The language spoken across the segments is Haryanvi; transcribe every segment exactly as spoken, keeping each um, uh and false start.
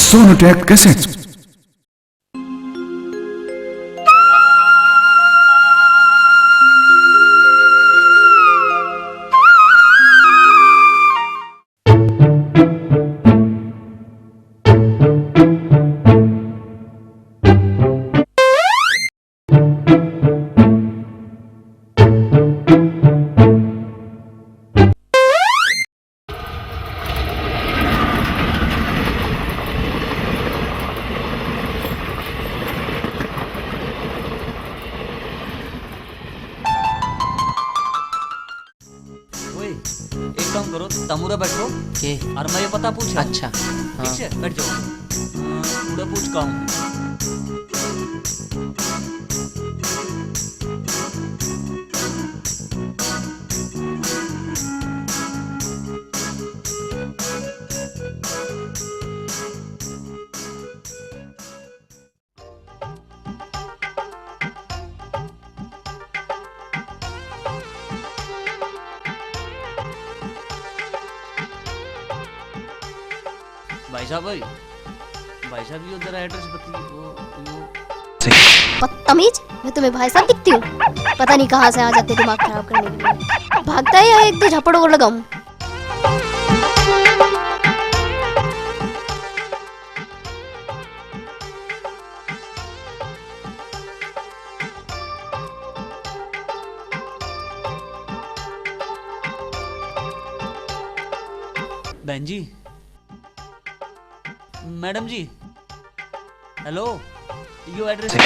Sonotech Cassettes. ओए, एक काम करो, तमुरा बैठो। के? और मैं ये पता पूछा। अच्छा, हाँ। ठीक है, बैठ जाओ। अ, उड़ा पूछ का हूँ। भाई साहब, भाई, भाई साहब, यो जरा एड्रेस बता, वो, वो। बदतमीज, मैं तुम्हें भाई साहब दिखती हूँ? पता नहीं कहाँ से आ जाते दिमाग खराब करने के लिए। भागता है या एक दो झपड़ और लगाऊं? बहन जी, मैडम जी, हेलो, यो एड्रेस।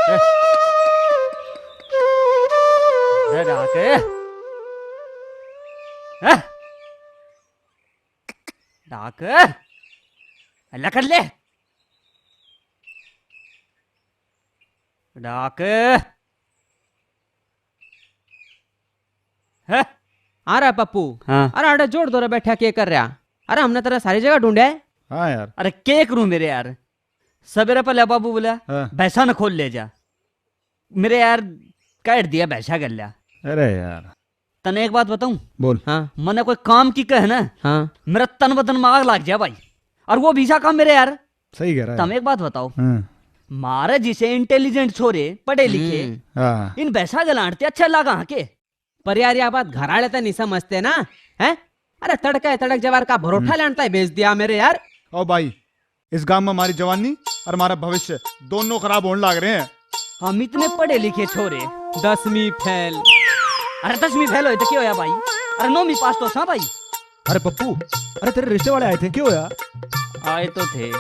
ए, ए, डाक। हैं? डाक। हल्ला कर ले। डाक। हैं? आ रहा पप्पू। हाँ। अरे, आड़े जोड़ दो रे, बैठा के कर रहा? अरे, हमने तेरा सारी जगह ढूंढा है। हाँ यार। अरे, के करूं मेरे यार, सवेरे पहले बाबू बोला, हाँ। भैंसा न खोल ले जा। मेरे यार, काट दिया भैंसा कर लिया। अरे यार। तने एक बात बताऊं? बोल। हाँ। मने कोई काम की कहे ना, हाँ। मेरा तन बदन में आग लग जाए भाई। और वो भैंसा काम मेरे यार। सही कह रहा है। तम एक बात बताओ। हाँ। मारे जिसे इंटेलिजेंट छोरे, पढ़े लिखे, हम्म। हाँ। इन भैंसा गलांट ते अच्छे लागा हाँ के? पर यार, या बात घर आले तो नहीं समझते ना, हैं? अरे, तड़का है, तड़क जवार का भरोठा हम्म। लान ताई भेज दिया मेरे यार। ओ भाई, इस गांव में हमारी जवानी और हमारा भविष्य दोनों खराब होने लग रहे हैं। हम इतने पढ़े लिखे छोरे। दसवीं फेल। अरे, दसवीं फेल होए तो क्या होया भाई? अरे, नौवीं पास तो सा भाई। अरे पप्पू, अरे तेरे रिश्ते वाले आए थे, क्या होया? आए तो थे।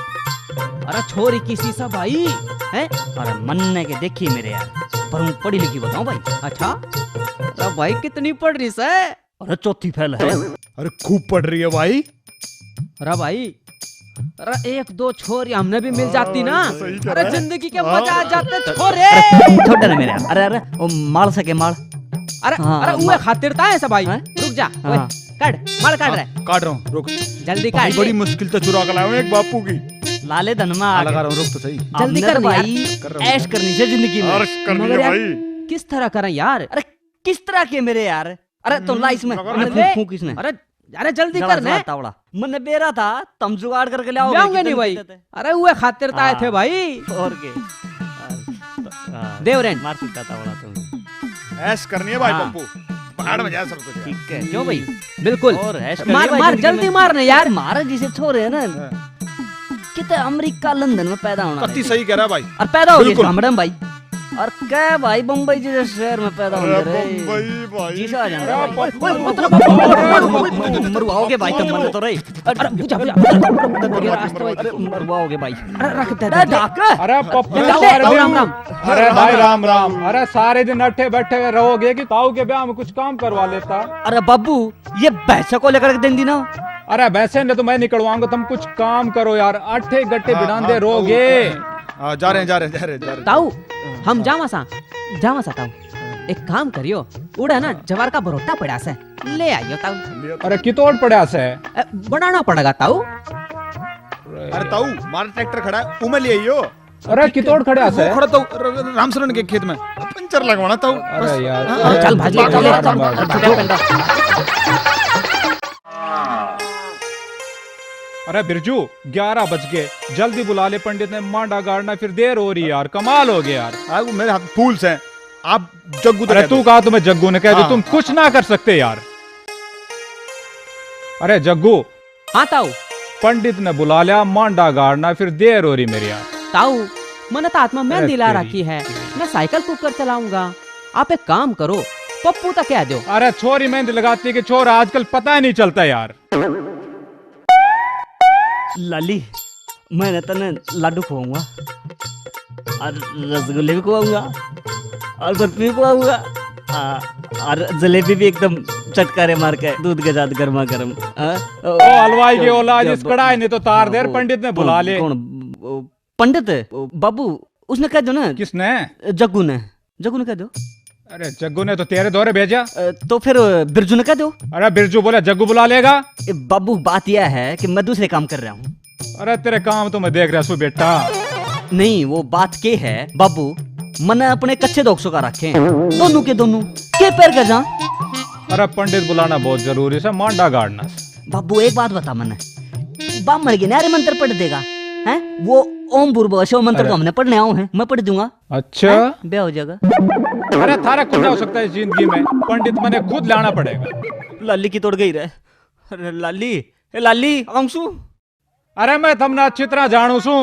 अरे छोरी किसी सा भाई, हैं? अरे मन्ने के देखी मेरे यार, पर हूँ पढ़ी लिखी बताऊं भाई। अच्छा? अरे भाई कितनी पढ़ रही से? अरे चौथी फेल है। अरे खूब पढ़ रही है भाई। अरे भाई, अरे एक दो छोरी हमने भी मिल जाती ना, हाँ, सही कह अरे रहा है। जिंदगी के हाँ। मजा आ जाते छोरे। अरे छोड़ ना मेरे यार। अरे, अरे, ओ माल सके माल। अरे, हाँ, अरे, उए माल। खातिर ता है सब भाई। हैं? रुक जा, हाँ। ओए, काट, माल काट हाँ, रहा है। काट रहा हूँ, रुक। जल्दी भाई, काट। बड़ी मुश्किल से चुरा के लाया हूँ एक बापू की। लाले धन में हाँ, आके। लगा रहा हूँ, रुक तो सही। जल्दी हमने कर तो ना यार। भाई, कर रहा हूँ। ऐश करनी से जिंदगी में। ऐश करनी मगर है यार, भाई। किस तरह करें यार? अरे, किस तरह के मेरे यार? अरे, तो हम्म, ला इसमें। लगा रहा हूँ। फूंक, फूंक इसने। अरे, अरे, जल्दी जला, कर जला, ने। तावड़ा। मन्ने बेरा था, तम जुगाड़ करके ले आओगे, लाऊंगे नहीं भाई। अरे, उए खातिर तो आए थे हाँ। भाई। और के? हाँ, देवरन। मार सकता था बड़ा तुम। ऐश करनी है भाई हाँ। पप्पू। पहाड़ में जा सब कुछ। ठीक है। क्यों भाई? बिल्कुल। और ऐश करनी मार, है भाई मार, जिंदगी जल्दी में। मार ना यार। मार जिसे छोरे है ना। हाँ। किते अमेरिका, लंदन में पैदा होना कत्ती है। सही कह रहा भाई। और पैदा हो गए बिल्कुल। गामड़े में भाई। और कह भाई बम्बई जैसे शहर में पैदा अरे होने रे। बम्बई भाई। जीसा आ जाना अरे भाई। बम्बई। ओए, ओए, मत रख। मरवाओगे भाई तुम मन्ने तो रे। अरे, बुझा, बुझा। अरे, मरवाओगे भाई। अरे, रख दे, अरे, दे, दे। ढाक। अरे, पप्पू, अरे, अरे, अरे, राम, राम। अरे, भाई, राम, राम। अरे, सारे दिन अठे बैठे हुए रहोगे कि ताऊ के ब्याह में कुछ काम करवा लेता? अरे, बाबू, ये भैंसे को लेकर के देंदी ना। अरे, भैंसे ने तो मैं निकलवाऊंगा, तुम कुछ काम करो यार, अठे गट्टे हाँ, बिनांदे हाँ, रहोगे। हाँ, हाँ, जा रहे हैं, जा रहे हैं, जा रहे हैं, जा रहे हैं। ताऊ, हम जावा सा, जावा सा ताऊ। एक काम करियो, उड़ा ना जवार का भरोटा पड़ा से, ले आइयो ताऊ। अरे कितोड़ पड़ा से? अ, बनाना पड़ेगा ताऊ। अरे ताऊ, मारा ट्रैक्टर खड़ा है, उमे ले आइयो। अरे कितोड़ खड़ा से? वो खड़ा ताऊ, र-, र-, रामशरण के खेत में पंचर लगवाना ताऊ। अरे बस। यार, हाँ, अरे चल भाजी, यार, चल, यार, चल, यार, चल, यार। चल, चल। अरे बिरजू, ग्यारह बज गए, जल्दी बुला ले पंडित ने, मांडा गाड़ना, फिर देर हो रही है यार, कमाल हो गया यार। आ, वो मेरे हाथ फूल से, आप जग्गू तो अरे कह तू दो। कहा, तुम्हें जग्गू ने कह दो, हाँ। तुम कुछ ना कर सकते यार। अरे जग्गू। हाँ ताऊ। पंडित ने बुला लिया, मांडा गाड़ना, फिर देर हो रही मेरी यार। ताऊ, मैंने तो हाथ में अरे मेहंदी ला तेरी। रखी है, मैं साइकिल कुकर चलाऊंगा। आप एक काम करो, पप्पू तक कह दो। अरे छोरी मेहंदी लगाती कि छोरा, आजकल पता ही नहीं चलता यार। लाली, मैंने तने लाडू खुआऊंगा और रसगुल्ले भी खुआऊंगा और बर्फी भी खुआऊंगा, आ, और जलेबी भी एकदम चटकारे मार के दूध के साथ गर्मा गर्म। हाँ? ओ हलवाई की औलाद, इस कढ़ाई ने तो तार दे, पंडित ने बुला ले। कौन? पंडित? बाबू, उसने कह दो ना। किसने? जग्गू ने। जग्गू ने कह दो। अरे जग्गू ने तो तेरे दौरे भेजा। अ, तो फिर, अ, बिरजू ने कह दो। अरे बिरजू बोला जग्गू बुला लेगा। ए, बाबू, बात यह है कि मैं दूसरे काम कर रहा हूँ। अरे तेरे काम तो मैं देख रहा सू बेटा। नहीं, वो बात के है बाबू, मने अपने कच्चे दोग सुखा रखे हैं, दोनों के दोनों, के पैर कर जा। अरे पंडित बुलाना बहुत जरूरी से, मांडा गाड़ना। बाबू एक बात बता मने, बामर के न्यारे मंत्र पढ़ देगा, हैं? वो ओम भूर्भुवः स्व मंत्र तो हमने पढ़ने आओ हैं, मैं पढ़ दूंगा। अच्छा। हैं? ब्याह हो जाएगा। अरे थारा कुछ ना हो सकता है इस जिंदगी में, पंडित मने खुद लाना पड़ेगा। लाली की तोड़ गई रे। अरे लाली, ए लाली, आऊं सू। अरे मैं थमने अच्छी तरह जानू सू।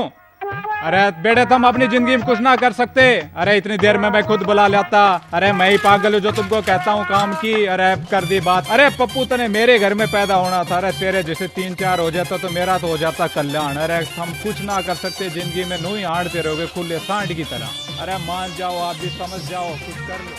अरे बेटे, तुम अपनी जिंदगी में कुछ ना कर सकते। अरे इतनी देर में मैं खुद बुला लेता। अरे मैं ही पागल हूँ जो तुमको कहता हूँ काम की। अरे कर दी बात। अरे पप्पू, तने मेरे घर में पैदा होना था। अरे तेरे जैसे तीन चार हो जाता तो मेरा तो हो जाता कल्याण। अरे हम कुछ ना कर सकते जिंदगी में, नू ही हांडते रहोगे खुले सांड की तरह। अरे मान जाओ, आप भी समझ जाओ, कुछ कर लो।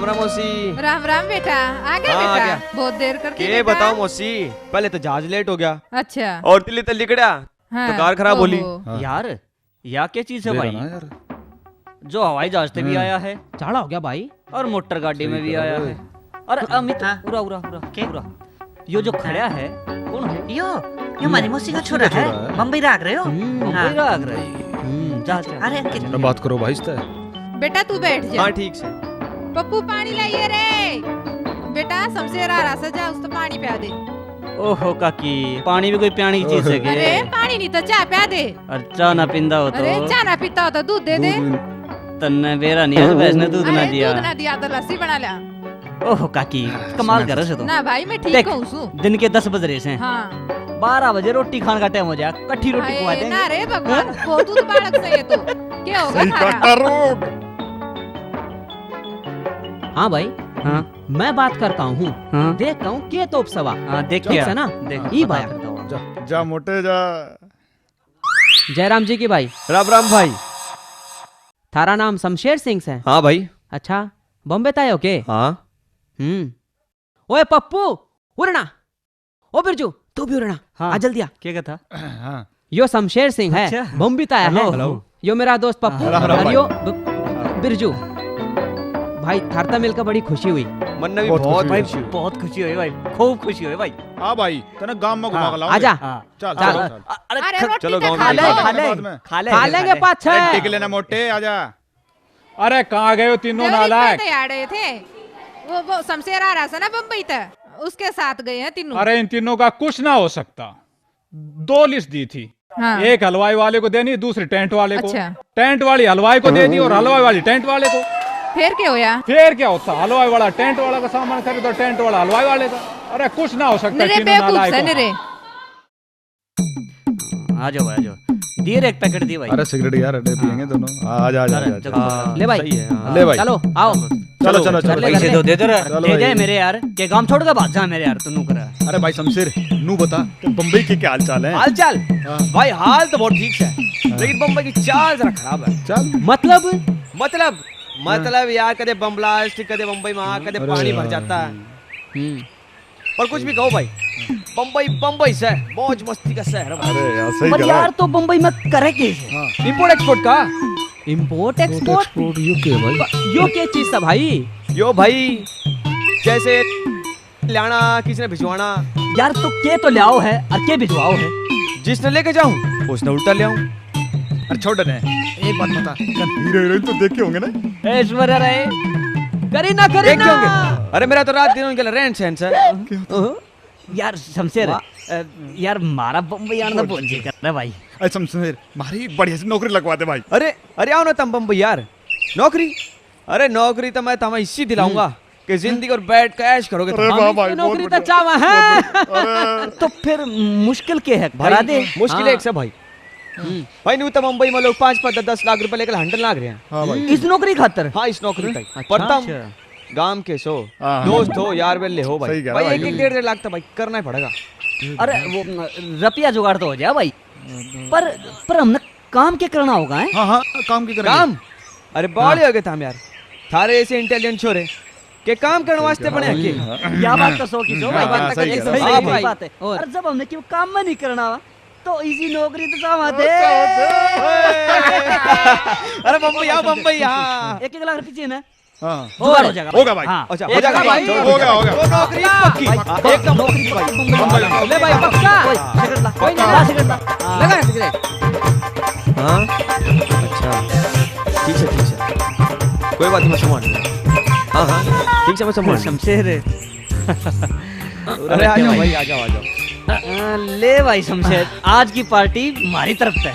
राम मौसी। राम राम बेटा। आ गया हाँ, आ बेटा? गया। बहुत देर कर दी के बेटा। बताओ मौसी, पहले तो जहाज लेट हो गया। अच्छा। और दिल्ली तक लिकड़ा हाँ। तो कार खराब हो ली। ओहो। हाँ। यार, या क्या चीज है भाई? जो हवाई जहाज पे भी आया है, चाला हो गया भाई। और मोटर गाड़ी में भी आया है। अरे अमित, हाँ। उरा, उरा, उरा, के? उरा। यो जो खड़ा है, कौन है? यो, यो हमारी मौसी का छोरा है। बम्बई राग रहे हो? हम्म। हाँ। बम्बई राग रहे। हम्म। जा, जा। अरे अंकित। बात करो भाई इससे। बेटा तू बैठ जा। हाँ, ठीक से। पप्पू पानी लाइए रे। बेटा शमशेर आ रहा से, जा उसको पानी पिया दे। ओहो काकी, पानी भी कोई पियाने की चीज है के? अरे पानी नहीं तो चाय पिया दे। अरे चाय ना पींदा हो तो? अरे चाय ना पीता हो तो दूध दे दे। तन्ने बेरा नहीं है तो भैंस ने दूध ना दिया। दूध ना दिया तो लस्सी बना लिया। ओहो काकी, कमाल कर रहे हो तो। ना भाई, मैं ठीक हूँ सु। दिन के दस बज रहे हैं। हाँ। बारह बजे रोटी खाने का टाइम हो जाए, कट्ठी रोटी खवा देंगे। ना रे भगवान, बहुत दूध बालक से ये तो। क्या होगा थारा? हाँ भाई, हाँ। मैं बात करता हूँ। हाँ। देखता हूँ के तोप सवा। हाँ, देख ठीक है ना? देख, ई भाई। जा, जा मोटे जा। जयराम जी की भाई। राम राम भाई। थारा नाम शमशेर सिंह से? हाँ भाई। अच्छा, बॉम्बे तायो के? हाँ। हम्म। ओए पप्पू, उरना। ओ बिरजू, तू भी उरना। हाँ। आ जल्दी आ। क्या कहता? हाँ। यो शमशेर सिंह है, अच्छा। बॉम्बे ताया है। हेलो। यो मेरा दोस्त पप्पू। हाँ, राम राम और भाई। यो ब-, बिरजू। भाई, थारता मिलकर बड़ी खुशी हुई। मन ने भी बहुत बहुत खुशी भाई, हुई। बहुत खुशी हुई भाई, खूब खुशी हुई भाई। हाँ भाई, तने गांव में घुमा के लाऊंगा। आजा। हाँ। चल, चल। चलो, चल। अरे अरे, ख-, रोटी चलो, तो गाँव खा में ले, खा ले। बाद में। खा ले, खा लेंगे खा ले। पाछे। अरे, टिक लेना मोटे, आजा। अरे, कहाँ गए हो तीनों नालायक? पे आड़े थे। वो, वो शमशेर आ रहा था ना बम्बई तक, उसके साथ गए हैं तीनों। अरे, इन तीनों का कुछ ना हो सकता। दो लिस्ट दी थी। हाँ। एक हलवाई वाले को देनी, दूसरी टेंट वाले को। अच्छा। टेंट वाली हलवाई को देनी और हलवाई वाली टेंट वाले को। फिर क्या होया? फिर क्या होता? हलवाई वाला टेंट वाला का सामान खरीदा, टेंट वाला हलवाई वाले का। अरे, कुछ ना हो सकता, निरे तीनों बेवकूफ नालायक से, हो। निरे। आ जाओ, आ जाओ। दिए रे एक पैकेट दिए भाई। अरे सिगरेट यार, अड्डे पियेंगे दोनों। आ, आ जा, आ जा, अरे, आ जा, आ जा। चलो, हाँ, ले भाई। सही है, हाँ। ले भाई। चलो, आओ। चलो, चलो, चलो, चलो। पैसे दो, दे दो रे। चलो दे भाई। दे मेरे यार, के गांव छोड़ के भाग जा मेरे यार, तन्नू करा। अरे भाई शमशेर, नू बता, बम्बई के क्या हाल चाल है? हाल चाल? हाँ। भाई हाल तो बहुत ठीक है, हाँ। लेकिन बम्बई की चाल जरा खराब है। चाल? मतलब? मतलब, हाँ। मतलब यार, कदे बम ब्लास्ट, कदे बम्बई में आग, कदे अरे पानी भर यार। जाता है। हम्म। पर कुछ भी कहो भाई, बम्बई, बम्बई से मौज मस्ती का शहर है भाई। अरे यार, सही पर कह रहा यार, है। तो बम्बई में करे के है? हाँ। इम्पोर्ट एक्सपोर्ट का? Import export? एक्सपोर्ट, यो के भाई? यो के चीज है भाई? यो भाई, जैसे लाना, किसी ने भिजवाना। यार, तो के तो ले आओ है और के भिजवाओ है? जिसने लेके जाऊं, उसने उल्टा ले आऊं। अरे छोड़ ने, एक बात बता, कल हीरो हीरोइन तो देखे होंगे ना? ऐश्वर्या राय, करीना, देखे करीना। होंगे। अरे मेरा तो रात दिन उनके लिए रहन सहन से। ओहो, यार शमशेर, वाह। अ, यार मारा बम्बई आने का बहुत जी कर रहा है भाई। अरे शमशेर, मारी बढ़िया सी नौकरी लगवा दे भाई। अरे, अरे आओ ना तुम बम्बई यार, नौकरी। अरे नौकरी तो मैं तुम्हें इसी दिलाऊंगा। हम्म। कि जिंदगी और बैठ के ऐश करोगे तुम। अरे वाह भाई, नौकरी तो चाहवा है। अरे। तो फिर मुश्किल के है? भाई, करा दे। मुश्किल हाँ। एक से भाई। हम्म। भाई, न्यू तो मुंबई में लोग पाँच पाँच, दस दस लाख रुपए लेकर हंडन लाग रहे हैं। हाँ भाई। इस नौकरी खातर? हाँ, इस नौकरी तक। अच्छा। पर तुम अच्छा। गांव के सो, हाँ, हाँ। दोस्त हो, यार बेले हो भाई। सही कह रहा भाई, भाई। एक एक डेढ़ डेढ़ लाख तो भाई करना ही पड़ेगा। अरे, वो, रुपया जुगाड़ तो हो जाए भाई। हम्म। पर, पर हमने काम के करना होगा, हैं? हाँ, हाँ, काम के करेंगे। काम? अरे, बावले हो गए थे हम यार। थारे ऐसे इंटेलिजेंट छोरे के काम करने वास्ते बने के? या बात तो सौ की सौ भाई, हाँ, बात तो सही कह रहे हो। सही बात है। और जब हमने क्यों काम में नहीं करना हुआ, तो इसी नौकरी तो चाहते। अरे, बम्बई आओ, बम्बई, हाँ। एक एक लाख रुपये चाहिए ना? हाँ। जुगाड़ हो जाएगा भाई। होगा भाई। हाँ। अच्छा, हो जाएगा भाई। होगा, होगा। तो नौकरी पक्की। एकदम नौकरी पक्की। ले भाई, पक्का। कोई सिगरेट ला, कोई नहीं ला सिगरेट ला। हाँ। लगा है सिगरेट? हाँ। अच्छा। ठीक है, ठीक है। कोई बात नहीं, मैं संभाल लूंगा। हाँ, हाँ। ठीक है, मैं संभाल लूंगा। शमशेर है। अरे, आ जाओ भाई, आ जाओ, आ जाओ। हाँ, ले भाई शमशेर, आज की पार्टी हमारी तरफ से।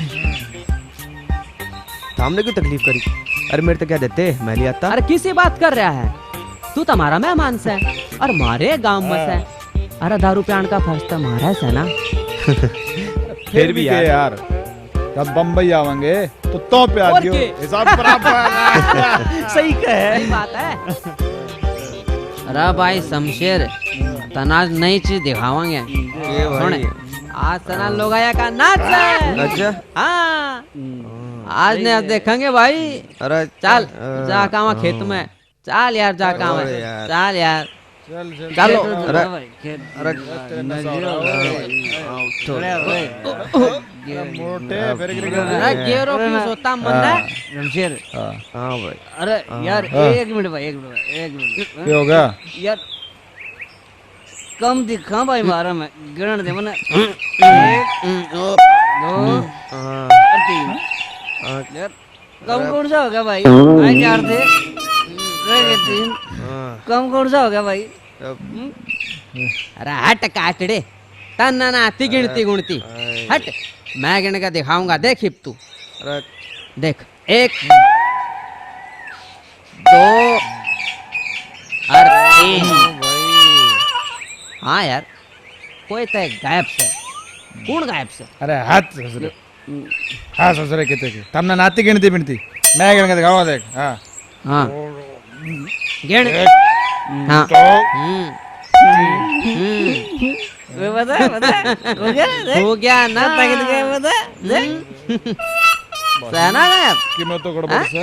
तो हमने क्यों तकलीफ करी? अरे मेरे तो क्या देते, मैं ले आता। अरे किसी बात कर रहा है, तू तो हमारा मेहमान से और हमारे गांव में से। हाँ। अरे दारू पियाण का फर्ज तो हमारा से ना। फिर भी यार। यार, जब बम्बई आवेंगे तो तो प्यार और दियो, के? हिसाब बराबर। सही कहे। सही बात है। अरे भाई शमशेर, तनाज नई चीज दिखावांगे। ये भाई। सुन, आज तना लोगाया का नाच है। अच्छा। हाँ। आज ने आज देखेंगे भाई। अरे चल, अ, जा कावा खेत में। चाल यार, जा काम है। अरे यार। चाल यार। चल, चल, चलो। चल, अरे, भाई, खेत अरे, तेरे नशा हो रहा है। हाँ, उठो। अरे, अरे। अरे, मोटे, फिर गिर गया। अरे, गेरो क्यों सोता मन है? हाँ। जमशेर। हाँ। हाँ भाई। अरे, हाँ। यार, हाँ। एक मिनट भाई, एक मिनट भाई, एक मिनट। क्या हो गया? यार, कम दिखा भाई, मारा मैं, गिणन दे मने। एक, दो, हाँ। और तीन। हाँ। यार, कम कौन सा हो गया भाई? हाँ, चार थे। रह गए तीन। हाँ। कम कौन सा हो गया भाई? अब हम्म? अरे हट काटड़े, तन्ना ना आती गिणती गुणती। अरे। हट, मैं गिण के दिखाऊंगा, देख इब तू। अरे। देख, एक, दो और तीन। हाँ यार, कोई तो एक गायब से। कौन गायब से? अरे हाथ ससुरे। हाँ ससुरे, कितने के? तमने नाती गिणती बिणती। मैं गिण के दिखाऊंगा, देख। हाँ। हाँ। गिण। एक, हाँ। दो, हम्म। तीन। हम्म। वो बता, बता। हो गया, देख। हो गया ना। कितना गिण गए, बता, देख। हम्म। सहना है। कि मैं तो गड़बड़ हाँ? से।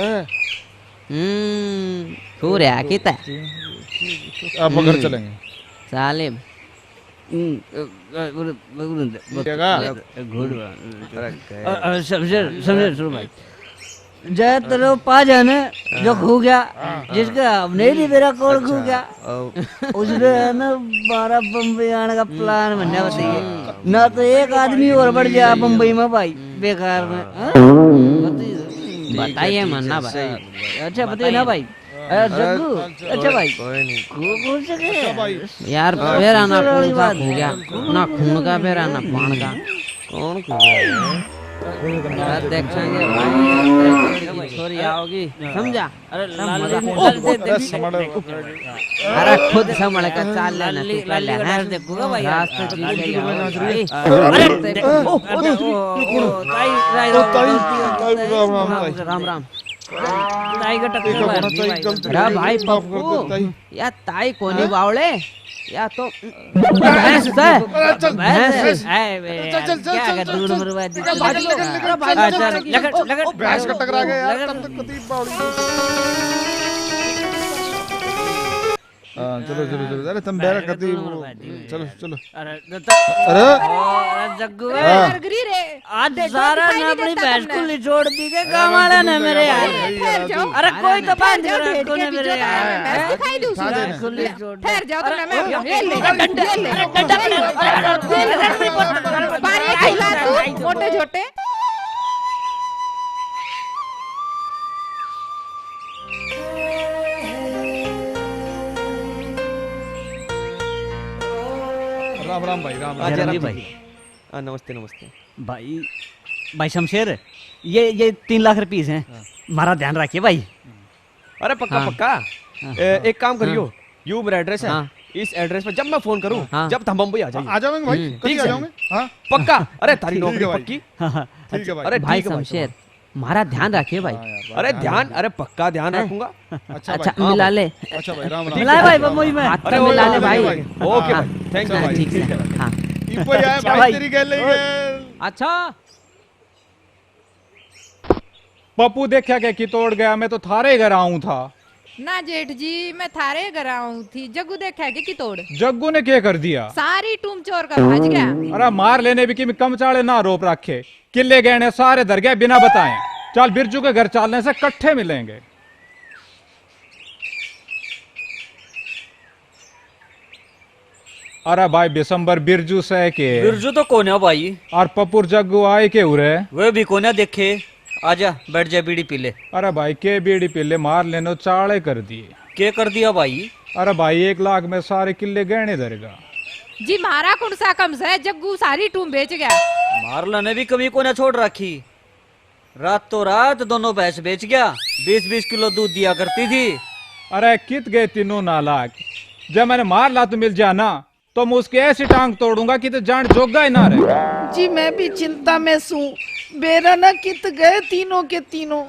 हम्म। हो रहा कितना? अब घर हम्म। चलेंगे। साले। हम्म, अ, अ, उरे, उरे, उरे, ठीक है। अ, घोड़वा। अरे, अ, अ, समझे, समझे, सुन भाई। जय तेरे पा जाने, जो हाँ। खो गया, हाँ। जिसका हमने नहीं मेरा कौन खो अच्छा, गया? ओ। उसने है ना, बारह बम्बई आने का हम्म। प्लान बनने बताइए। हाँ। ना तो एक आदमी और बढ़ जाए बम्बई में भाई, हम्म। बेकार में, हाँ। हाँ? ठीक है, बताइए ठीक मन्ना है, भाई। सही। अच्छा, बताइए ना भाई। अरे जग्गू, अच्छा भाई। कोई नहीं। को-, कौन से गए? अच्छा भाई। यार, हाँ, बेरा ना चलो, कौन सा बात खो गया, ना खून का बेरा, ना पान का। कौन खो गया? यार, देखेंगे भाई, छोरी आओगी, समझा? अरे, लाल, लाल, लाल, दे, दे, दे। अरे, खुद संभल के चाल लेना, तू पहले, हैं? देखूंगा भाई। रास्ते जी से आओ भाई। अरे, ओ, ओ, ओ, ओ, ताई, ताई, ताई, राम, राम, ताई। राम, राम। ताई का टक्कर मार दी भाई। अरे भाई पप्पू, या ताई कोनी बावले, या तो भैंस है। अरे चल, भैंस है। चल, चल, चल, चल, चल। अरे भाई, चल, चल, चल। भैंस का टकरा गया यार, तब तक कतई बावली। हाँ, चलो, चलो, चलो। अरे, तुम बैरा करती हो। चलो, चलो। अरे, अरे। अरे, जग्गू। हाँ। आज सारा ना अपनी भैंस को निचोड़ दी के गाँव वाला ने मेरे यार। अरे, कोई तो बात नहीं, मेरे यार। ठहर जाओ, तुमने मैं, ये ले, ये ले। बारी खिला तू, मोटे छोटे। राम राम भाई, राम राम। जय राम जी भाई। हाँ, नमस्ते, नमस्ते। भाई, भाई शमशेर, ये, ये तीन लाख रुपीस हैं। हाँ। हमारा ध्यान रखिए भाई। अरे पक्का, हाँ। पक्का। हाँ। ए, एक काम करियो, हाँ। यू मेरा एड्रेस है। हाँ। इस एड्रेस पर जब मैं फोन करूँ, हाँ। जब तम बम्बई आ जाइए। आ जाएंगे भाई, हम्म। कभी आ जाएंगे। हाँ। पक्का। अरे तारी नौकरी पक्की। हाँ, हाँ। ठीक है भाई। अरे भाई शमशेर, हमारा ध्यान रखिए भाई। हाँ यार, अरे ध्यान, अरे पक्का ध्यान रखूंगा। अच्छा, अच्छा, मिला ले। अच्छा भाई, राम राम। मिला भाई, बम्बई में। हाथ तो मिला ले भाई। ओके भाई, थैंक यू भाई। ठीक है भाई। हाँ। इब्बो यार भाई, तेरी गल है। अच्छा। पप्पू देखा के कितोड़ गया, मैं तो थारे घर आऊं था। ना जेठ जी, मैं थारे घर आऊं थी। जग्गू देखा के कितोड़? जग्गू ने क्या कर दिया? सारी टूम चोर का भाज गया। अरे मार लेने भी कि कम चाले ना रोप रखे। किले गहने सारे धर गया बिना बताए। चल बिरजू के घर चालने से कट्ठे मिलेंगे। अरे भाई बिसंबर बिरजू सै के? बिरजू तो कोन्या भाई। और पपुर जग्गू आए के उरे? वे भी कोन्या देखे। आजा बैठ जा, बीड़ी पी ले। अरे भाई के बीड़ी पी ले, मार लेनो चाले कर दिए। के कर दिया भाई? अरे भाई एक लाख में सारे किले गहने धरेगा। जी म्हारा कौन सा कम सै, जग्गू सारी टूम बेच गया। मार लेने भी कमी कोन्या छोड़ रखी। रातों रात दोनों भैंस बेच गया, बीस बीस किलो दूध दिया करती थी। अरे कित गए तीनों नालायक? जब मैंने मार लात मिल जा ना, तो मैं उसके ऐसी टांग तोड़ूंगा कि तो जान जोगा ही ना रहे। जी मैं भी चिंता में सूं, बेरा ना कित गए तीनों के तीनों।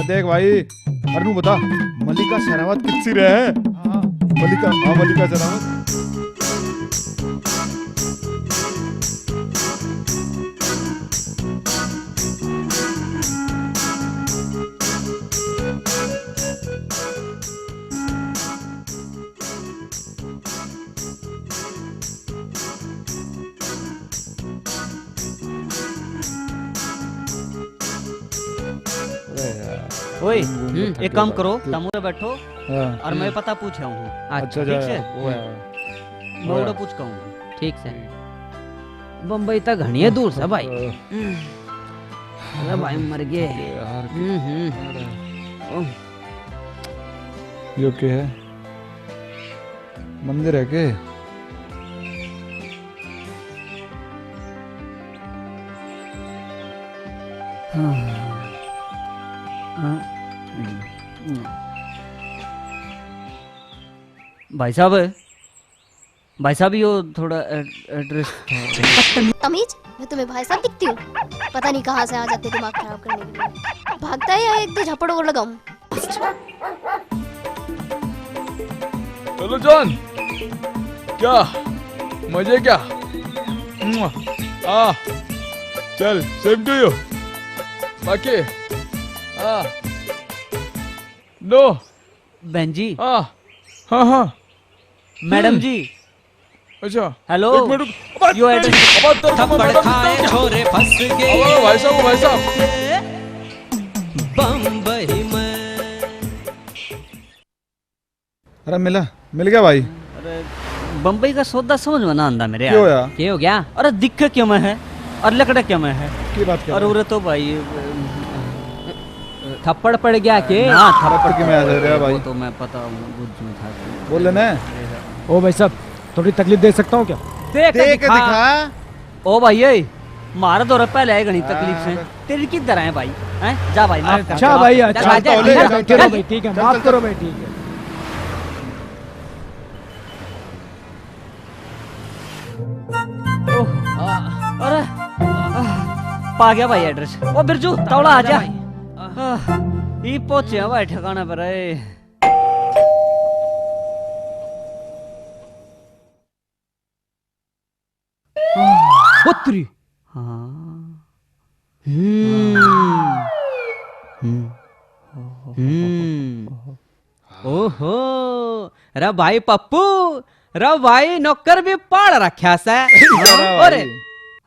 देख भाई, अरे नू बता, मलिका शेरावत किसी रे है? हाँ। मलिका, हाँ, मलिका शेरावत। अरे यार, ओए, हम्म, एक काम करो, तम उरे बैठो। हाँ। और मैं पता पूछ रहा हूँ। अच्छा, ठीक से? वो है। मैं उरे पूछ कहूँ। ठीक से। बम्बई तक घणी है दूर से भाई। अरे भाई, मर गए। अरे यार, हम्म, हम्म। अरे। ओह। यो क्या है? मंदिर है के? हाँ। हाँ। भाई साहब, भाई साहब, यो थोड़ा एड-, एड्रेस था। तमीज, मैं तुम्हें भाई साहब दिखती हूँ? पता नहीं कहाँ से आ जाते दिमाग खराब करने के लिए। भागता है या एक दो झपड़ और लगाऊं? हेलो जॉन, क्या मजे क्या? मुआ। आ, चल, same to you। बाकी, आ, नो। बहन जी। आ, हाँ, हाँ। मैडम हम्म। जी। अच्छा। हेलो। एक मिनट रुक। अबे, यो एड्रेस। अबे, तेरे को थप्पड़ मैं खाए छोरे फंस गए। अबे, भाई साहब, भाई साहब। बम्बई में। अरे मिला, मिल गया भाई। अरे, बम्बई का सौदा समझ में ना आंदा मेरे क्यों यार। यार? क्या हो गया? अरे, दिखे क्यों में है और लकड़े क्यों में है? की बात कर और रहे हैं? उरे तो भाई, थप्पड़ पड़ गया के? ना, थप्पड़ के मैं आ रहा वो भाई। तो मैं पता बुझ में था। बोल लेना। ओ भाई साहब, थोड़ी तकलीफ दे सकता हूँ क्या? दे के दे के दिखा। दिखा। ओ भाई, ए, मार दो रे, पहले आए घणी तकलीफ से। हाँ। तेरी किधर है भाई? हैं? जा भाई, माफ कर। अच्छा भाई, अच्छा, चल, चल, चल, चल, ठीक है, चल, माफ करो भाई, ठीक है। ओह, आ, अरे, आ, पा गया भाई एड्रेस। ओ बिरजू, तौला आ जा। भाई। आ, ई पहुंचे भाई ठिकाने पर, ए। ओ तेरी। हाँ। हम्म। हम्म। हम्म। ओहो, रे भाई पप्पू, रे भाई नौकर भी पाल रखा से। अरे और भाई।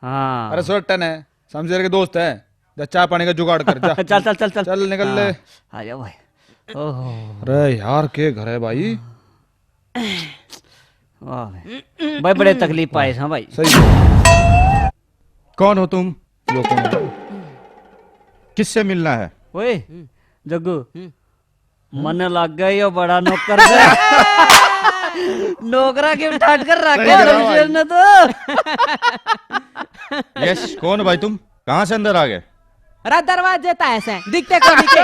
हाँ। अरे सोटन है, शमशेर के दोस्त है, जा चाय पानी का जुगाड़ कर, जा। चल, चल, चल, चल। चल, निकल ले। हाँ। आ जा भाई। ओहो। अरे यार, के घर है भाई? वाह भाई। भाई, बड़े तकलीफ पाए सा भाई। सही। कौन हो तुम? यो कौन है? किससे मिलना है? ओए, जग्गू, मन्ने लग गया यो बड़ा नौकर से। नौकरा के ठाट कर रखे सही कहा शमशेर भाई। ने तो। यस, कौन हो भाई तुम? कहाँ से अंदर आ गए? अरे दरवाजे तो ऐसे दिखते को दिखे।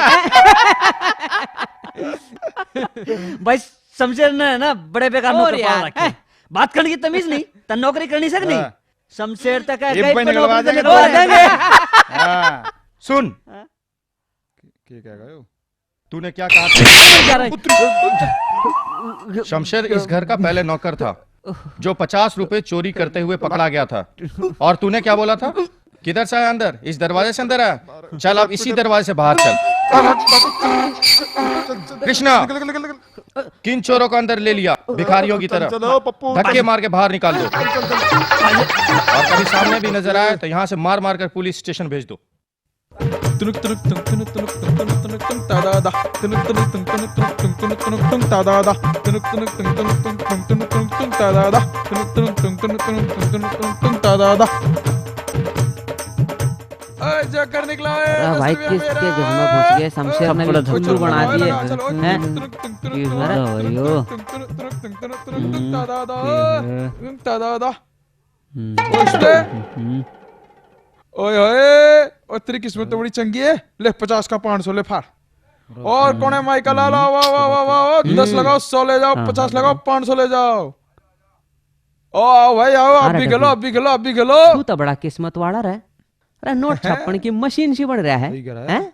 भाई शमशेर ने ना बड़े बेकार और नौकर पाल यार, रखे हैं। बात करने की तमीज नहीं, तन नौकरी करनी सक नहीं। हाँ। शमशेर तक है, ये कहीं पे निकलवा देंगे, निकलवा देंगे। हाँ। सुन। हाँ? क्या कह गए हो? तूने क्या कहा था? शमशेर इस घर का पहले नौकर था, जो पचास रुपए चोरी करते हुए पकड़ा गया था। और तूने क्या बोला था? किधर से आया अंदर? इस दरवाजे से अंदर आया? चल, अब इसी दरवाजे से बाहर चल। कृष्णा, किन चोरों को अंदर ले लिया? भिखारियों की तरह। चलो, पप्पू। धक्के मार के बाहर निकाल दो। और कभी सामने भी नजर आए तो यहाँ से मार मार कर पुलिस स्टेशन भेज दो। तुनुक तुनुक तुनुक तुनुक तुनुक तुनुक तुनुक तुनुक तुनुक ता दा दा। तुनुक तुनुक तुनुक तुनुक तुनुक तुनुक तुनुक तुनुक तुनुक ता दा दा। तुनुक तुनुक तुनुक तुनुक तुनुक तुनुक तुनुक तुनुक ता दा दा। तुनुक तुनुक तुनुक तुनुक तुनुक तुनुक तुनुक तुनुक तुनुक ता दा दा। ए, जोकर निकला है, अरे भाई, नसीब किसके मेरा। घर में घुस गए? शमशेर ने भी थप्पड़ उल्लू बना दिए। चलो, हैं? तुनुक तुनुक तुनुक ये तुनुक हो रहा है भाई, यो। तुनुक तुनुक तुनुक तुनुक तुनुक तुनुक ता दा दा। हम्म। ता दा दा। हम्म। ओ, इसने? हम्म। ओए होए, ओ, तेरी किस्मत तो बड़ी चंगी है। ले, पचास का पाँच सौ ले, फाड़। और कौन है माइकल? आ, ला, वाह, वाह, वाह, वाह, वाह। दस लगाओ, सौ ले जाओ, हाँ, पचास हाँ, लगाओ, हाँ। पाँच सौ ले जाओ। ओ, आओ भाई, आओ, आप अरे भी खेलो, डब्बी। आप भी खेलो, आप भी खेलो। तू तो बड़ा किस्मत वाला रे। अरे, नोट हैं? छापण की मशीन सी बन रहा है। सही कह रहा है। हैं?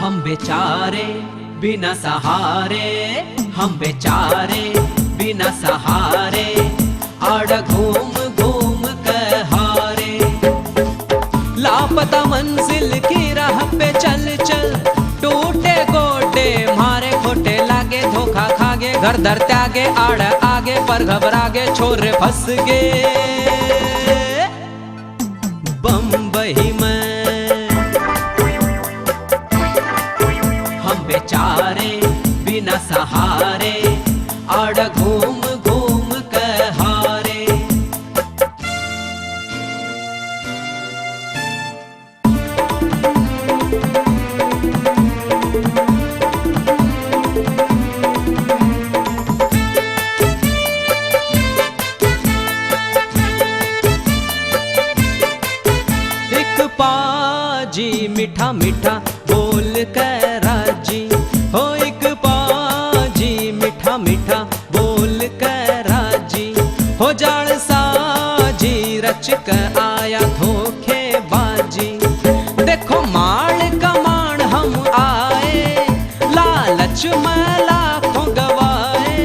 हम बेचारे बिना सहारे, हम बेचारे बिना सहारे, आड़ घूम घूम के हारे। लापता मंजिल की राह पे चल चल, टूटे गोडे म्हारे खोटे लागे, धोखा खागे, घर धर त्यागे, आड़ आगे पर घबरागे, छोरे फंस गए बम्बई में। हम बेचारे बिना सहारे, आड़ घूम घूम के हारे। एक पाजी मीठा मीठा बोल के राजी, हो एक पाजी मीठा मीठा बोल के राजी, हो जाल साजी रच के आया धोखेबाजी। देखो माल कमाण हम आए, लालच में लाखों गवाए,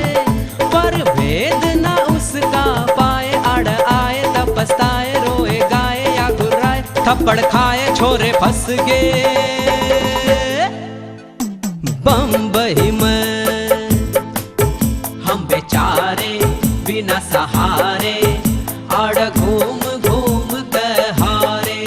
पर भेद ना उसका पाए। आड़ आए तब पछताए, रोए गाए या गुर्राए, थप्पड़ खाए छोरे फंस गए बम्बई में। हम बेचारे बिना सहारे, आड़ घूम घूम के हारे।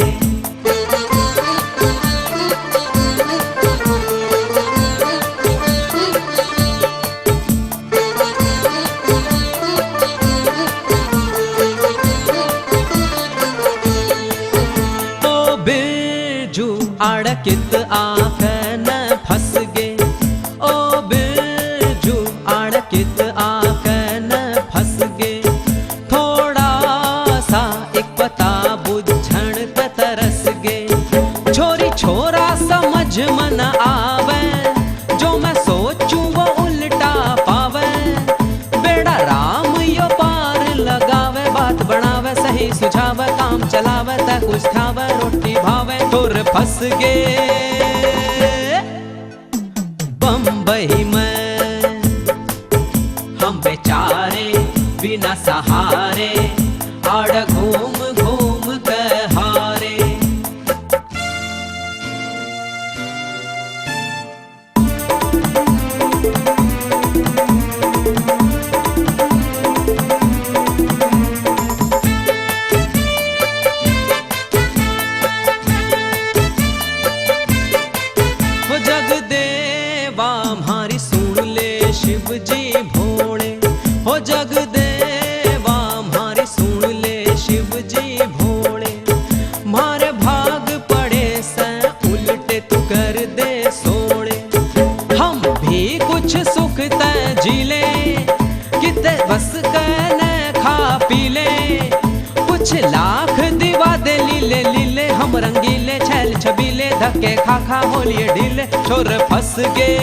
ओ बिरजू आड़ कित आके न फंस गए, ओ बिरजू आड़ कित आके न फंस गए। थोड़ा सा एक पता बुझण पे तरस गए। छोरी छोरा समझ मन आवे, जो मैं सोचूं वो उल्टा पावे। बेड़ा राम यो पार लगावे, बात बनावे सही सुझावे, काम चलावे तै कुछ खावे, रोटी भावे, तुर फंस गए बम्बई में। हम बेचारे बिना सहारे, आड़ घूम घूम के हारे। हो जग देवा म्हारी सुन ले शिव जी भोले, हो जग देवा म्हारी सुन ले शिव जी भोले। कहने खा पी ले, कुछ लाख दिवा दे लीले लीले, हम रंगीले छैल छबीले, धक्के खा खा होलिए ढीले, छोर फंस गए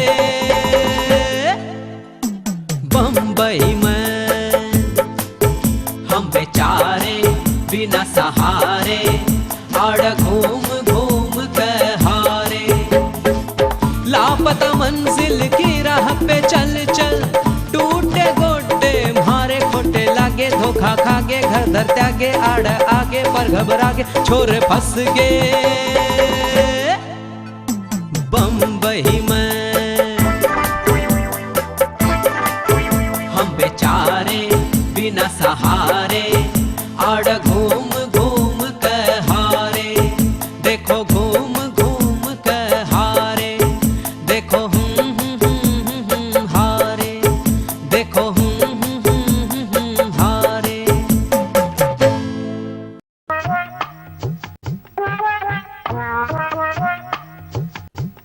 बम्बई में हम बेचारे बिना सहारे, आड़ घूम घूम के हारे। लापता मंजिल की राह पे चल चल, टूटे गोडे म्हारे खोटे लागे, धोखा खागे घर धर त्यागे, आड़ आगे पर घबरा के छोर फंस गए बम्बई में। हम बेचारे बिना सहारे, आड़ घूम घूम के हारे। देखो घूम घूम के हारे, देखो हूँ हूँ हूँ हूँ हूँ हारे, देखो हूँ हूँ हूँ हूँ हूँ हारे।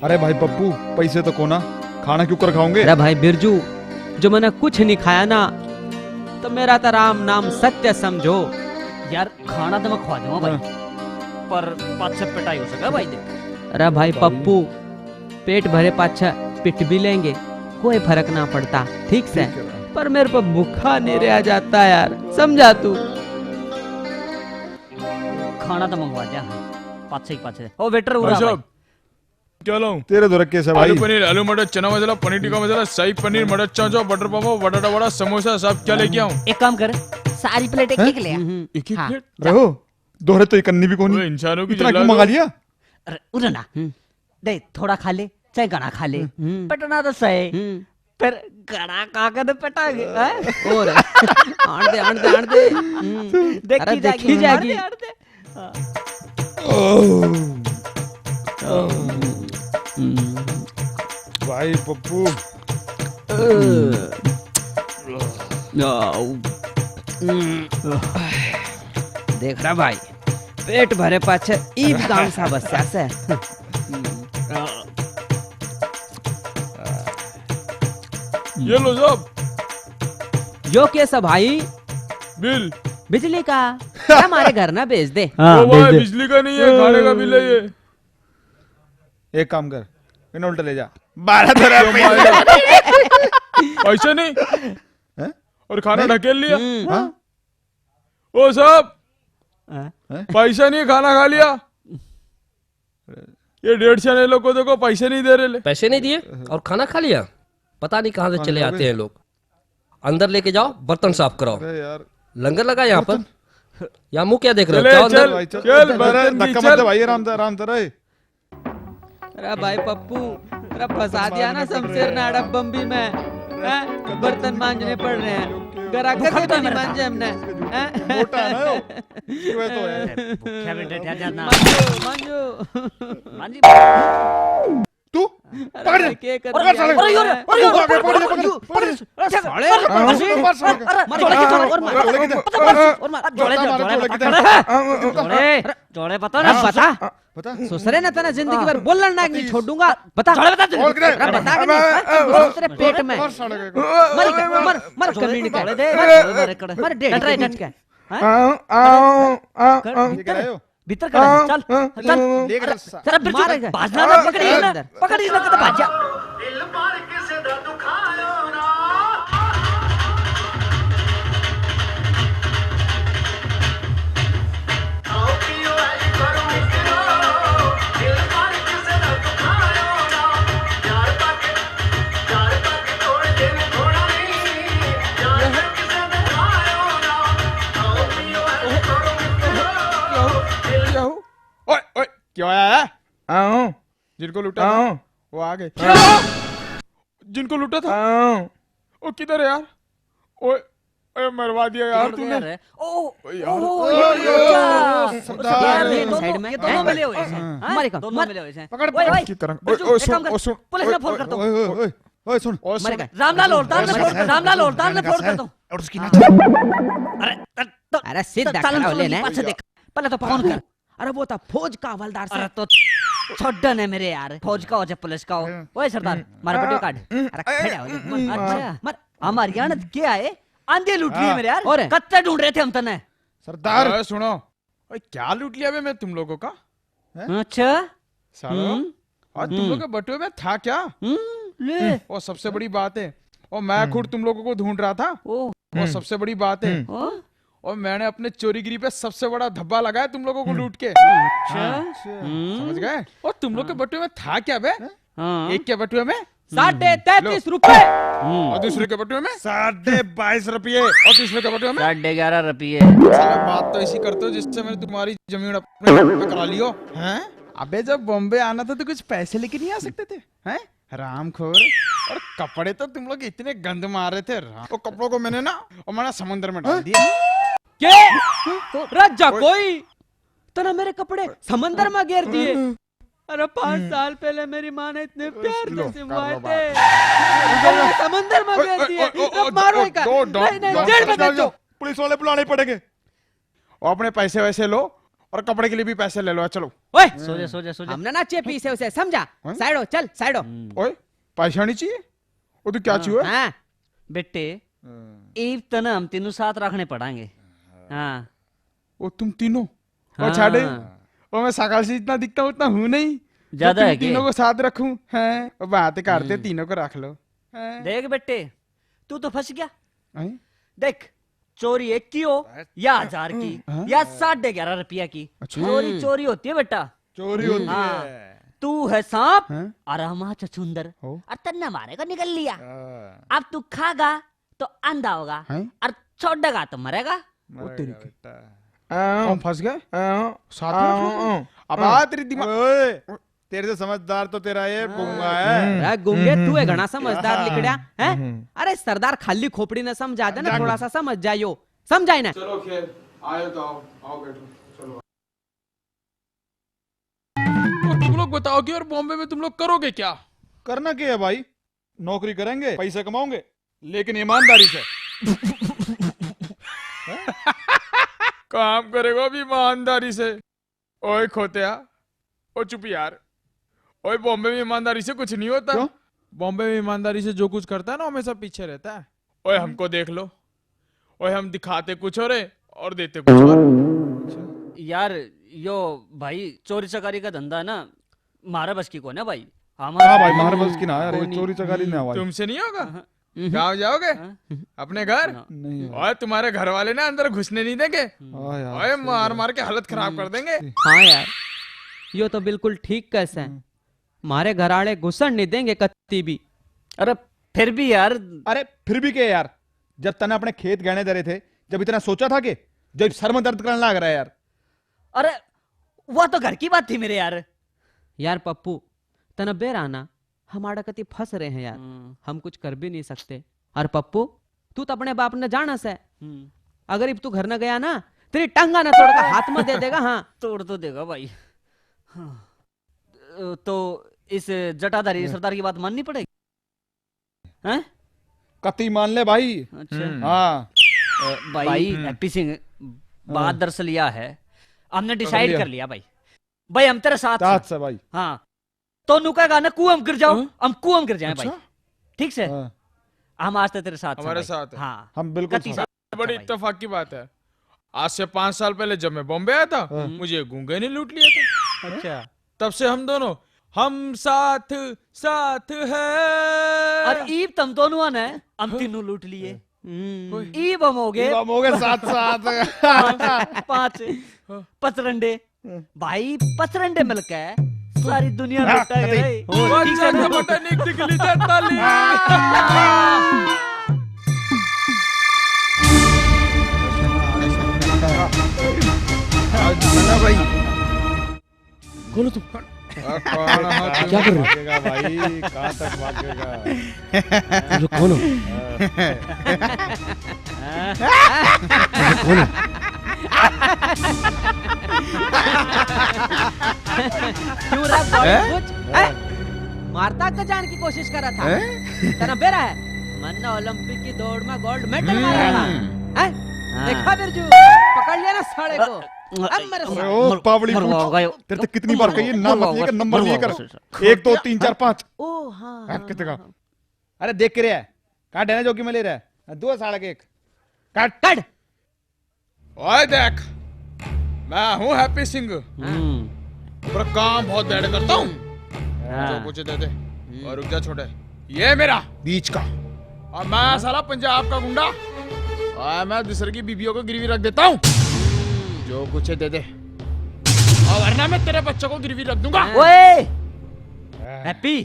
अरे भाई पप्पू, पैसे तो कोना, खाना क्यों कर खाओगे? अरे भाई बिरजू, जो मैंने कुछ नहीं खाया ना, तो मेरा तो राम नाम सत्य समझो। यार, खाना तो मैं खवा दूंगा भाई, पर पाछे पिटाई हो सका भाई। देख, अरे भाई पप्पू, पेट भरे पाछे पिट भी लेंगे, कोई फर्क ना पड़ता, ठीक से। पर मेरे पे भूखा नहीं रहा जाता यार, समझा तू। खाना तो मंगवा दिया, पाछे ही पाछे। ओ वेटर, उरा भाई भाई। साहब, क्या लाऊं? तेरे धोरे कैसे भाई? आलू पनीर, आलू मटर, चना मसाला, पनीर टिक्का मसाला, शाही पनीर, मटर चाउमीन, बटर पाव, बटाटा वड़ा, समोसा, साहब क्या लेके आऊं? एक काम कर, सारी प्लेट एक एक ले आ। एक ही हाँ। प्लेट? रहो, दोहरे तो ये करनी भी कोनी। ओए, इंसानों की इतना जला क्यों दो। मंगा लिया? अरे उरे ना, हम्म। देख, थोड़ा खा ले, चाहे घना खा ले, हम्म। पटना तो सही। हम्म। पर घना खा के तो पटांगे, हैं? और आण दे, आण दे, आण दे। हम्म। देखी अरे, जाएगी, देखी जाएगी। आण दे, आण दे। हाँ। भाई पप्पू, देख रहा भाई, पेट भरे पाछे ईब काम सा बस्या से। ये लो साहब। यो कैसा भाई? बिल। बिजली का? क्या हमारे घर ना भेज दे। हाँ, ओ भेज भाई, दे। बिजली का नहीं है, खाने का बिल है ये। एक काम कर, इन्हें उल्टा ले जा। बारह धरा क्यों मारेगा? पैसे नहीं। हैं? और खाना ढकेल लिया। हम्म। हाँ? ओ साहब, हाँ? पैसा नहीं, खाना खा लिया। ये डेढ़ सौ ने लोग को देखो, पैसे नहीं दे रहे ले। पैसे नहीं दिए और खाना खा लिया। पता नहीं कहाँ से खाना चले खा आते गए। हैं लोग। अंदर लेके जाओ, बर्तन साफ कराओ। अरे यार, लंगर लगा यहाँ पर। यहाँ मुंह क्या देख रहे हो? चले, जाओ अंदर। चल, भाई, चल, चल, चल, बर्तन धक्का की मत चल। दे भाई, आराम से, आराम से रहे। अरे भाई पप्पू, अरे फंसा दिया ना शमशेर ने आड़ा बम्बी में, हैं? बर्तन मांजने पड़ रहे हैं, ग्राहक के तो नहीं मांजे हमने, हैं? मोटा है ना यो? ये तो है। भूखा बैठे ध्यान, ध्यान ना। मांजो, मांजो। मांजी। तू अरे पकड़ भाई, ले। क्या कर पकड़ दिया साले। है? अरे, अरे, तू आगे पकड़ ले, पकड़ ले, पकड़ ले। साले, मार, मार, मार, मार। मार, जोड़े की जोड़े, और मार। जोड़े की जोड़े। पकड़, और मार, जोड़े, जोड़े, जोड़े, जोड़े, पकड़। जोड़े। जोड़े, जोड़े, पता ना, अरे पता। बता, बता। ससुरे ने तना जिंदगी भर बोलण ना नहीं छोड़ूंगा। बता। जोड़े बता, जोड़े। और किधर है? अरे बता के नहीं, तेरे पेट में। मार साले को। मर, मर, मर, कमीने का। जोड़े दे, मर, जोड़े, जोड़े, जोड़े। मर, डेढ़ डट रहा है, के डट के। डट हाँ? आओ, आओ, आओ, कर, आओ। भीतर, ये क्या है यो? भीतर कर, चल, चल। देख रहा सा। चल, बिरजू, मारेगा। भाजना मत, पकड़ इसने, अंदर। पकड़ इसने, तो भाग जा। ओए, ओए, क्या होया है? आओ, जिनको लूटा था, आओ, वो आ गए। आओ, जिनको लूटा था, आओ। वो किधर है यार? ओए, ओए, मरवा दिया यार तूने। ओ, ओ यार। ओहो, ओ, ये यो, अच्छा। सरदार। यार, ये दोनों, साइड में। ये दोनों मिले हुए हैं। हाँ? मारेगा, दोनों मार। मिले हुए हैं। पकड़, ओए, ओए, की तरह। बिरजू, ओए, ओए, एक काम सुन, कर, ओ, सुन, पुलिस में ओए, फोन ओए, कर दो। ओए, ओए, ओए, ओए, सुन। ओ, सुन। मरेगा। रामलाल हवलदार ने फोन, रामलाल हवलदार ने फोन कर दो। और उसकी ना। अरे, त-, त-, अरे सीधा चल, खड़ा हो सुन, लेने। पाछे देख। पहले तो फोन कर। अरे वो था फौज का हवलदार से। अरे तो छोड़ ने मेरे यार, फौज का हो चाहे पुलिस का हो। ओए सरदार, मार बटे काट। अरे खड़ा हो जा, मर, मर, अच्छा, मर। हम हरियाणा के आए, आंधी लूट लिए मेरे यार। और? कत्ते ढूंढ रहे थे हम तने। सरदार। ओए, सुनो। ओए, क्या लूट लिया बे मैं तुम लोगों का? हैं? अच्छा। सालो, हम्म। और तुम लोग के बटुए में था क्या? हम्म, ले। वो सबसे बड़ी बात है। और मैं खुद तुम लोगों को ढूंढ रहा था। ओ। वो सबसे बड़ी बात है। हम्म। ओ। और मैंने अपने चोरीगिरी पे सबसे बड़ा धब्बा लगाया तुम लोगों को लूट के। अच्छा। हाँ। हम्म। समझ गए? और तुम लोग के बटुए में था क्या बे? हाँ। एक के बटुए में? साढ़े तैंतीस रुपए। हम्म। और दूसरे के बटुए में? साढ़े बाईस रुपये। और तीसरे के बटुए में? साढ़े ग्यारह रुपये। साले, बात तो ऐसी करते हो जिससे मैंने तुम्हारी जमीन अपने नाम पे करा ली हो। हैं? अबे, जब बॉम्बे आना था तो कुछ पैसे लेके नहीं आ सकते थे? हैं? हरामखोर। और कपड़े तो तुम लोग इतने गंद मार रहे थे, राम। वो कपड़ों को मैंने ना, वो मैंने समुद्र में डाल दिया। के? राजा कोई? तने मेरे कपड़े समंदर में गेर दिए। अरे, पाँच साल पहले मेरी माँ ने इतने प्यार से सिलवाए थे। तने समंदर में गेर दिए। अब मारो इका। नहीं, नहीं, जेल में भेजो। पुलिस वाले बुलाने पड़ेंगे। वो अपने पैसे वैसे लो और कपड़े के लिए भी पैसे ले लो, चलो। ओए, सो जा, सो जा, सो जा। हमने ना चे पीसे उसे, समझा? हाँ? साइड हो, चल, साइड हो। हम्म। ओए, पैसा नहीं चाहिए? वो तो क्या हाँ। चाहिए? हाँ। बेटे, हाँ। इब तना हम तीनों साथ रखने पड़ांगे। हाँ। वो तुम तीनों? वो हाँ। छाड़े। वो मैं शकल से इतना दिखता हूँ, उतना हूँ नहीं। जो ज्यादा तुम है के? तीनों को साथ रखूं, हैं? वो बात करते, हम्म। तीनों को रख लो। हैं? देख बेटे, तू तो फंस गया। हैं? देख, चोरी एक की हो या हजार की हाँ? या साढ़े ग्यारह रुपया की, अच्छा। चोरी हम्म। चोरी होती है बेटा। चोरी हम्म। होती हाँ। है। तू है सांप हाँ? और हम छछूंदर हो? और तन्ने मारे को निकल लिया। हाँ। अब तू खागा तो अंधा होगा हैं? और छोड़ेगा तो मरेगा। मरेगा तेरी की। बेटा। हम फंस गए। साथ में आओ, आओ। अब आ तेरी दिमाग। ओए, तेरे से समझदार तो तेरा ये हाँ। गूंगा है। हम्म। ए, गूंगे, तू है घना समझदार हाँ। लिकड़या, हैं? हम्म। अरे सरदार, खाली खोपड़ी ने समझा देना, जाओ। थोड़ा सा समझ जाइयो, समझाए ना। चलो खैर, आए तो आओ, आओ बैठो, चलो। तो तुम लोग बताओ कि और बॉम्बे में तुम लोग करोगे क्या? करना क्या है भाई? नौकरी करेंगे, पैसे कमाओगे, लेकिन ईमानदारी से। काम करेगा भी ईमानदारी से। ओए खोत्या, ओ चुप यार। ओए, बॉम्बे में ईमानदारी से कुछ नहीं होता। क्यों? बॉम्बे में ईमानदारी से जो कुछ करता है ना, हमेशा पीछे रहता है। ओए, हमको देख लो। ओए, हम दिखाते कुछ और है और देते कुछ और। यार, यो भाई, चोरी चकारी का धंधा ना, म्हारे बस की कोने भाई। हम हाँ भाई, म्हारे बस की ना यार, ये कोनी। चोरी चकारी ना भाई। तुमसे नहीं होगा? हाँ। हम्म। गाँव जाओगे? हाँ। अपने घर? ना। नहीं। और तुम्हारे घर वाले ना अंदर घुसने नहीं देंगे। हाँ यार, ओए, सही मार है। मार के हालत खराब कर देंगे। हाँ यार, यो तो बिल्कुल ठीक कह सै। हम्म। म्हारे घर आले घुसण नहीं देंगे कत्ती भी। अरे फिर भी यार। अरे फिर भी के यार, जब तने अपने खेत गहने धरे थे, जब इतना सोचा था के, जो इब सर में दर्द करने लाग रहा है यार। अरे वो तो घर की बात थी मेरे यार। यार पप्पू, तने बेरा ना, हम आड़े कती फंस रहे हैं यार, हम्म। हम कुछ कर भी नहीं सकते। और पप्पू, तू तो अपने बाप ने जाना सै, हम्म। अगर इब तू घर न गया ना, तेरी टांगा ना तोड़ के हाथ में दे देगा। हाँ। तोड़ तो देगा भाई। हाँ। अ, तो इस जटाधारी हाँ। सरदार की बात माननी पड़ेगी, हैं? कती मान ले भाई। अच्छा। हम्म। हाँ। अ, भाई, भाई, हम्म। हैप्पी सिंह, हाँ। बात दरअसल यह है, हमने पकड़ डिसाइड लिया। कर लिया भाई। भाई, हम तेरे साथ साथ हैं। से भाई। हाँ। तो नु कहेगा ना, कुआं में गिर जाओ, हाँ? हम कुआं में गिर जाए भाई। अच्छा। ठीक से? हाँ। हम आज तक तेरे साथ हैं हमारे भाई। साथ है। हाँ। हम बिल्कुल कती साथ। साथ बड़ी भाई। इत्तेफाक की बात है। आज से पाँच साल पहले जब मैं बॉम्बे आया था, हाँ। मुझे गूंगे ने लूट लिया था। अच्छा। तब से हम दोनों, हम साथ, साथ है। और ईब तम दोनों ने, हम हाँ। तीनों लूट लिए। हम्म। हाँ। ईब हम हो गए। ईब हम हो गए साथ, साथ। पाँच, पाँच। हाँ। पचरंडे। भाई, पचरंडे मिलके सारी दुनिया हाँ, लुटा कतई। गए। और ठीक से जब बता निक दिखली जाता ली। आज ना भाई। खोलो तुम। आ, कौन हो तुम? क्या कर रहे हो? भागेगा भाई, कहाँ तक भागेगा? तुम लोग कौन हो? तुम लोग कौन हो? क्यों रे बॉडी हैं? कुछ? हैं? मारता के जान की कोशिश कर रहा था। हैं? तेरा बेरा है। मन्ना ओलंपिक की दौड़ में गोल्ड मेडल मारा था। हम्म। हैं? हाँ। देखा बिरजू? पकड़ लिया ना साले को। अब मेरे साथ। अरे ओ, पावड़ी पूछ। तेरे तो कितनी बार कही है, ना मत लिए कर, नंबर लिए कर। एक, दो, तीन, चार, पाँच। ओ, हाँ, हाँ, कितने का? हाँ, हाँ। अरे देख के रे, कहाँ डैना जोगी में ले रहा है? दो साल के एक। कट। कट। ओए देख, मैं हूँ हैप्पी सिंह, हम्म। पर काम बहुत बेड करता हूँ। हाँ। जो कुछ दे दे। और रुक जा छोटे, ये मेरा बीच का। और मैं साला पंजाब का गुंडा, और मैं दूसरे की बीबियों को गिरवी रख देता हूँ। जो कुछ है दे दे, और वरना मैं तेरे बच्चों को गिरवी रख दूंगा। ओए, हैप्पी,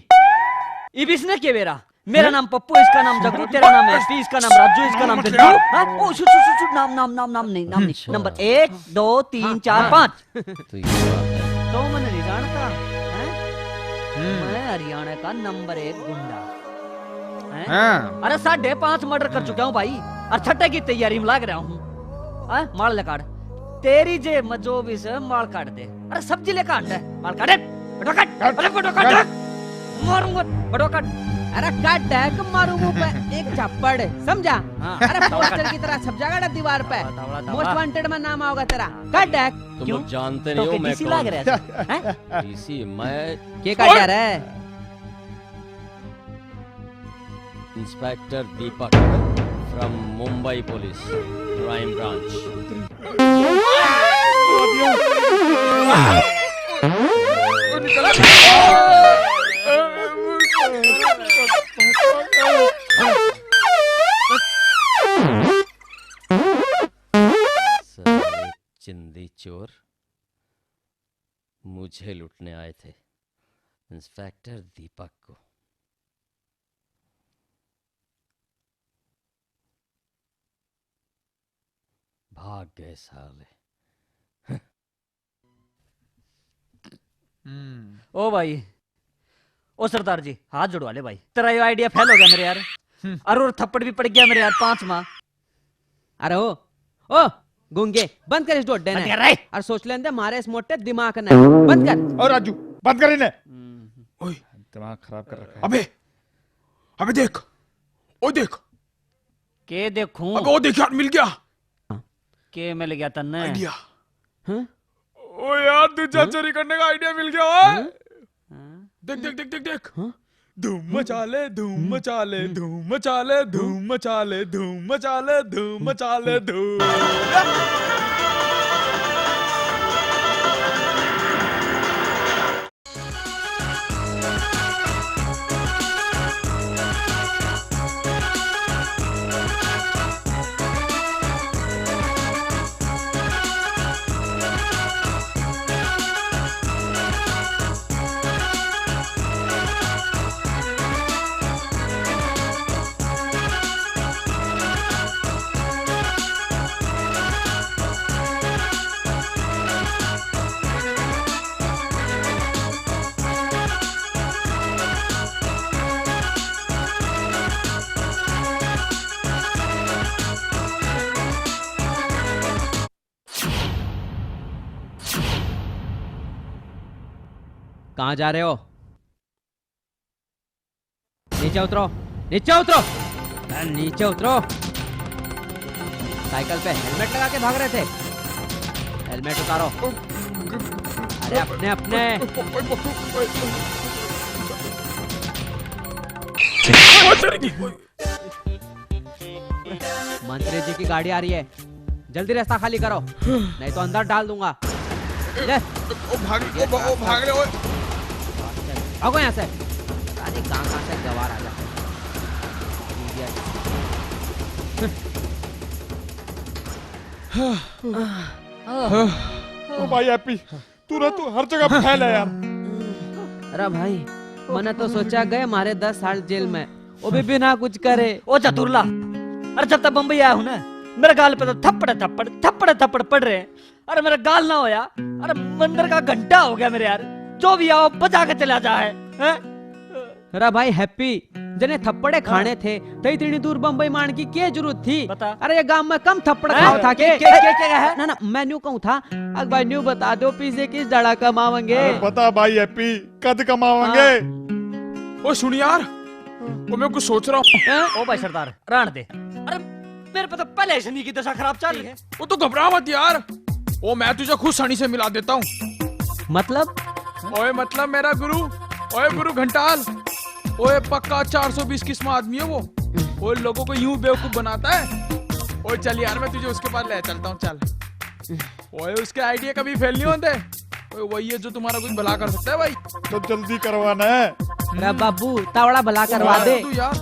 इब इसने के बेरा? मेरा नाम पप्पू, इसका नाम जग्गू, तेरा नाम हैप्पी, इसका नाम राजू, इसका नाम बिल्लू। हाँ? ओ, सुन, सुन, सुन, सुन, नाम, नाम, नाम, नाम नहीं, नाम नहीं। अच्छा। नंबर एक, दो, तीन, हाँ, चार, हाँ। पाँच। तो ये बात है। तो मैंने नहीं जानता, हैं? हम्म। मैं हरियाणा का नंबर एक गुंडा। हैं? हाँ। अरे, साढ़े पाँच मर्डर कर चुका हूँ भाई, और छठे की तैयारी में लाग रहा हूँ। हाँ, माल लकाड़। तेरी जेब में जो भी से, माल काट दे। अरे सब्जी लेकर आंडे, माल काटे, बटो काट, काट, अरे बटो काट, काट। मारूंगा, बटो काट। अरे काट डायक, मारू मुंह पे एक झापड़, समझा? हाँ। अरे पोस्टर की तरह छप जाएगा ना दीवार पे। तावड़ा, तावड़ा, तावड़ा। मोस्ट वांटेड में नाम आओगा तेरा। हाँ। काट डायक। तुम क्यों? लोग जानते नहीं हो मैं कौन। लाग रहा है? हैं? डीसी मैं। के काट जा रहा है? Inspector Deepak from Mumbai Police, Crime Branch. साले चिंदी चोर, मुझे लूटने आए थे, इंस्पेक्टर दीपक को। भाग गए साले। हम्म। ओ भाई, ओ सरदार जी, हाथ जुड़वा ले भाई, तेरा ये आइडिया फेल हो गया मेरे यार। हम्म। और, और थप्पड़ भी पड़ गया मेरे यार, पांच माह। अरे ओ, ओ गूंगे, बंद कर इस डोडे ने। बंद कर रे। और सोच लेंदे मारे इस मोटे दिमाग ने। बंद कर। और राजू, बंद कर इन्हें। हम्म। ओए। दिमाग खराब कर रखा है। अबे, अबे देख, ओ देख। के देखूं? अबे ओ देख यार, मिल गया। के मिल गया तन्ने? आइडिया। हाँ? ओ यार, दूजा हाँ? चोरी करने का आइडिया मिल गया ओए। हाँ? हाँ? देख, देख, देख, देख, देख। हाँ? धूम मचा ले, धूम मचा ले, धूम मचा ले, धूम मचा ले, धूम मचा ले, धूम मचा ले, धूम। कहाँ जा रहे हो? नीचे उतरो, नीचे उतरो, अरे नीचे उतरो। साइकिल पे हेलमेट लगा के भाग रहे थे, हेलमेट उतारो। अरे अपने, अपने। मंत्री जी की गाड़ी आ रही है, जल्दी रास्ता खाली करो, नहीं तो अंदर डाल दूंगा। ले। ओ भाग, ओ भा-, ओ भाग रे, ओए। भागो यहाँ से। पता नहीं कहाँ, कहाँ से गवार आ जाते हैं। ओ भाई हैप्पी, तू ना, तू हर जगह फैल है यार। अरे भाई, मैंने तो सोचा गए मारे दस साल जेल में, वो भी बिना कुछ करे। ओ चतुरला, अरे जब तक बम्बई आया हूं ना, मेरे गाल पे तो थप्पड़ थप्पड़, थप्पड़ थप्पड़ पड़ रहे हैं। अरे मेरा गाल ना होया, अरे मंदिर का घंटा हो गया मेरे यार। जो भी आओ बजा के चला जा है, हैं? अरे भाई हैप्पी, जने थप्पड़े खाने थे, तो इतनी दूर बम्बई मान की क्या जरूरत थी? बता। अरे ये गांव में कम थप्पड़ हैं? खाओ था के? के, के, के, के है? ना, ना, मैं न्यू कहूँ था, अक भाई न्यू बता दो, पीछे किस जड़ा कमावेंगे? अरे बता भाई हैप्पी, कद कमावेंगे? हाँ। ओ सुन यार, ओ मैं कुछ सोच रहा हूँ। हैं? ओ भाई सरदार, रहन दे। अरे मेरे पे तो पहले ही शनि की दशा खराब चल रही है। वो तो घबरा मत यार, ओ मैं तुझे खुद शनि से मिला देता हूँ। मतलब? ओए मतलब मेरा गुरु, ओए गुरु घंटाल, ओए पक्का चार सौ बीस किस्म आदमी है वो। ओए लोगों को यूं बेवकूफ बनाता है। ओए चल यार, मैं तुझे उसके पास ले चलता हूँ, चल। ओए, उसके आइडिया कभी फेल नहीं होते। ओए, वही है जो तुम्हारा कुछ भला कर सकता है भाई। तो जल्दी करवाना है। अरे बाबू, तावड़ा भला करवा दे। तू यार,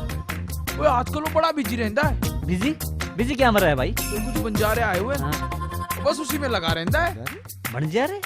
ओए, आजकल वो बड़ा बिजी रहता है। बिजी? बिजी क्या मर रहा है भाई? तो कुछ बंजारे आए हुए हैं, हाँ। बस उसी में लगा रहता है। बन जा रहे?